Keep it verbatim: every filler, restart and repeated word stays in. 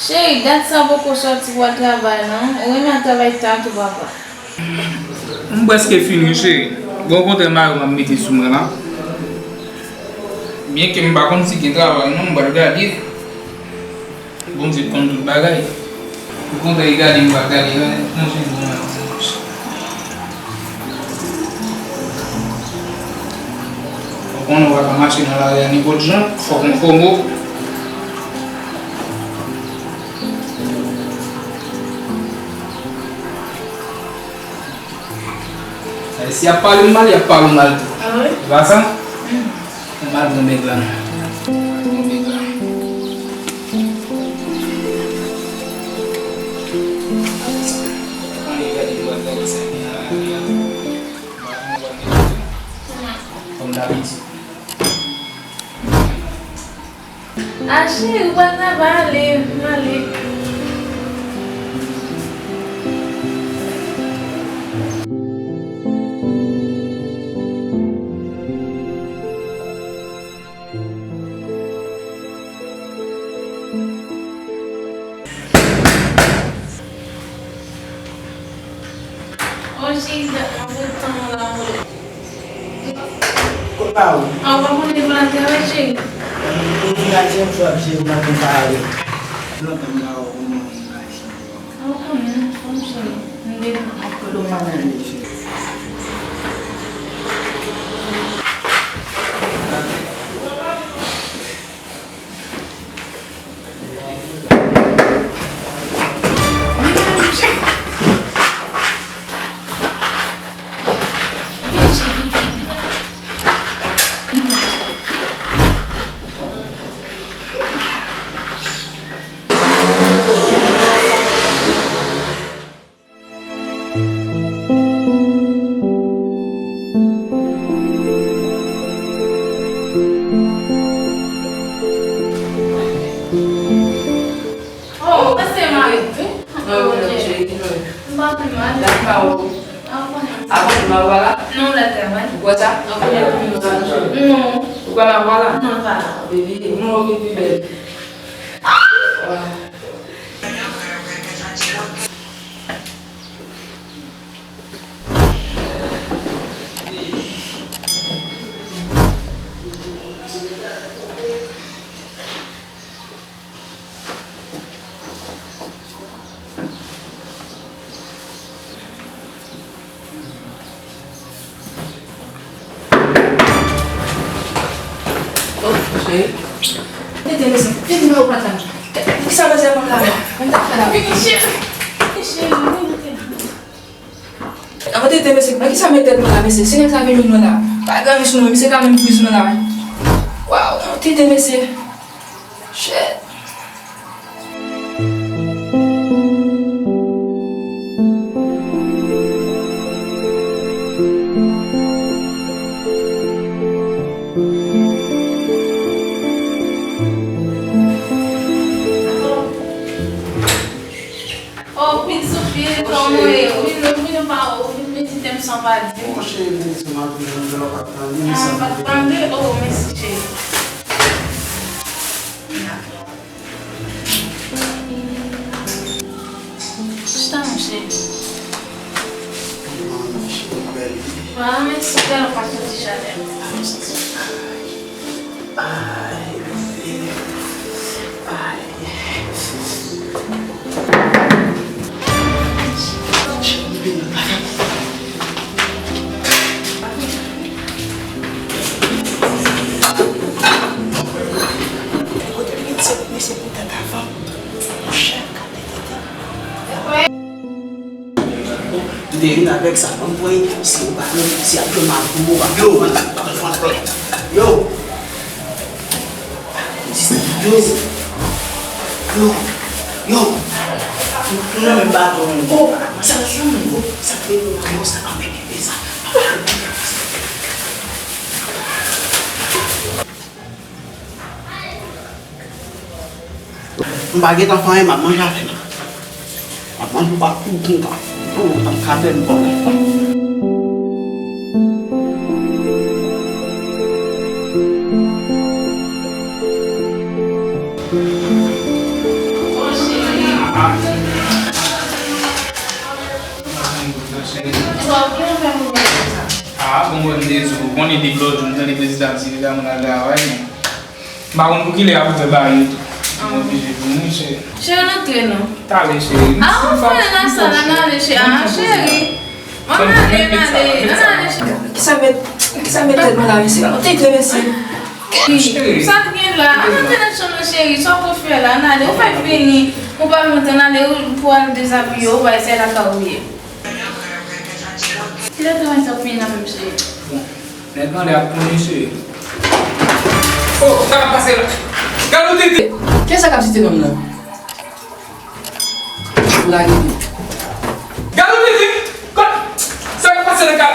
Cheri, dat sa poko sòti pou al travay non. Ou renmen al travay ta tou papa. M prèske fini wi cheri. Gon kontrè mayo m ap mete sou mwen la. Byenke m pa konn si gen travay non, m pral gade. Bondye konn tout bagay. Gon kontrè li gade m pral gade la, nan jan li bon la. Ou konnen ou pa ka mache nan lari a nenpòt jan, fòk ou fòme w. Sa vle di, si y ap pale m mal, y ap pale w mal tou. Ah wi? Se pa sa? Mm. Ou mal pran bèg la. Mal pran bèg la. Ann gade dwat la, sa gen la, la. Kòm dabitid. Ah, cheri, ou pa ta pale, m ale. Oh, cheri, dat m ap ret tann ou la, anmwey. Kot pa ou? Ah, ou pa konnen pou l al travay, cheri? Ou vin Ayiti, m sou ap jere, m pa konn pa ale. Lontan m pa wè w, kòman w ye, m pa jere. Ah, ou konnen, non, cheri. M devan anpil. Kòman w ye, cheri? Oh, pase mari, wi. Non, non, cheri, non. M pa pi mal. La, m pa wè w. Ah, konnen. Avan, m pa wè la. Non, la travay. Ou kwè sa? Ah, konnen, pi mal, cheri. Non. Ou kwè m ap wè la? Non, l pa la. Baby, ou non, ou vin pi bèl. Ah! Oh, cheri. Tete, mesye, tete, nan ou pa ta. Kisa mesye ap fè la? Mwen ta fè la. Vini, cheri. Vini, cheri, vini, tete. Avan tete, mesye, men kisa met tèt mwen la, mesye? Si nèg sa vin jwenn mwen la, pa grave sou mwen, misye ka menm fri sou mwen la. Waw, tete, mesye. Shit. Oh, Pit Sophie, kòman w ye? Ou vin, ou vin pa, ou vin vizite m san pa di m. Mon cheri, vin sou mwen, vin nan lòk ap tande m. Ah, san pa tande. Oh, mèsi, cheri. Chita, mon cheri. Mwen renmen cheri bèl wi. Mwen renmen sou bèl ou pa santi chalè. Ay, bebe. Ay. Cheri, bebe. Kote m gen ti mesye pou tèt avan. Mon chè, gade tete. M te vin avèk sa, anmwey, si ou pa menm, si ap jwenn m ap goumen, w ap jwenn, w ap jwenn, w ap jwenn. Yo! Yo! Yo! Yo! M nan menm baton menm. Oh! Sa, sa menm, oh! Sa k rele w la, yo, sa anpil, kenbe sa. Pa pale. Yo! M pa gentan fè anyen, m ap manje avè l. M ap manje, m pa tou kontan. Tou kontan, m ka fè m vòlè. Ah, bon, mwen, m te di w, konnen depi lòt jou, m tande prezidan di, li la, moun al travay, men. M pa konn pou kilè y ap ouvè bagay yo tou. Mwen oblije vini, cheri. Cheri, antre non. Talè, cheri. Ah, ou fè nan sal la, n ale, cheri. Ah, cheri. Ann ale, ann ale, ann ale, cheri. Kisa met, kisa met tèt mwen la, mesye? Ann te tre, mesye. Cheri. Sa k gen la? Ann antre nan chanm nan, cheri. Sa w konn fè la? Ann ale. Ou fèk vini. Ou pa kontan, ann ale, ou pou al dezabiye, ou bay se lakay ou ye. Kilè te mwen sa fini nan menm, cheri? Nèg anlè ap konnen, cheri. Oh, sa k ap pase la? Gade yon tete! Kiyès sa k ap site nonm nan? Ou lage li. Gade yon tete! Sa k ap pase nan kay?